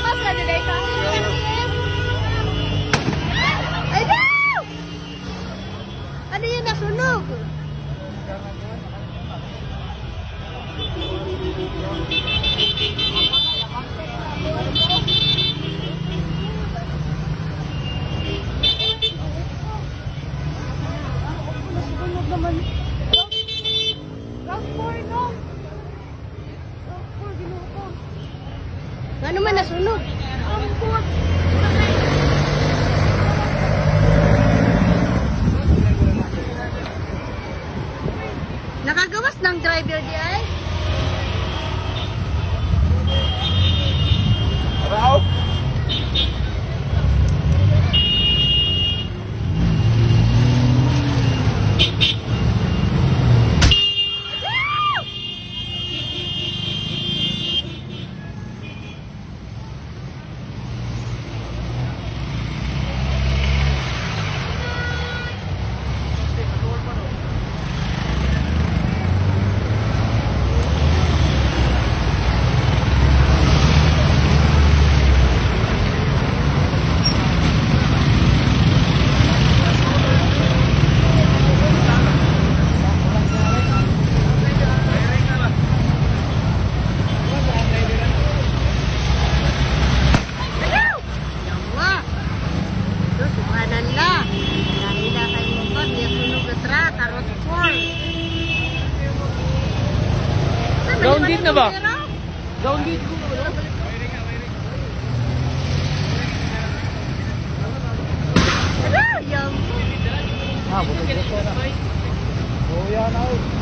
Gawas na dili ka. Ay, no! Ano yun, nasunog? Nasunog naman. Round 4, no? Round 4, ginoo ko. Ano man nasunog? Ang put. Nakagawas ng driver di ay? Raw. Yawa! Ito, sukanan la. Dahil na kayo mo ba, niya sunog na tra, karot 4. Down din na ba? Down dito. Ano? Yawa. Ah, buti dito na. Oh, yan ako.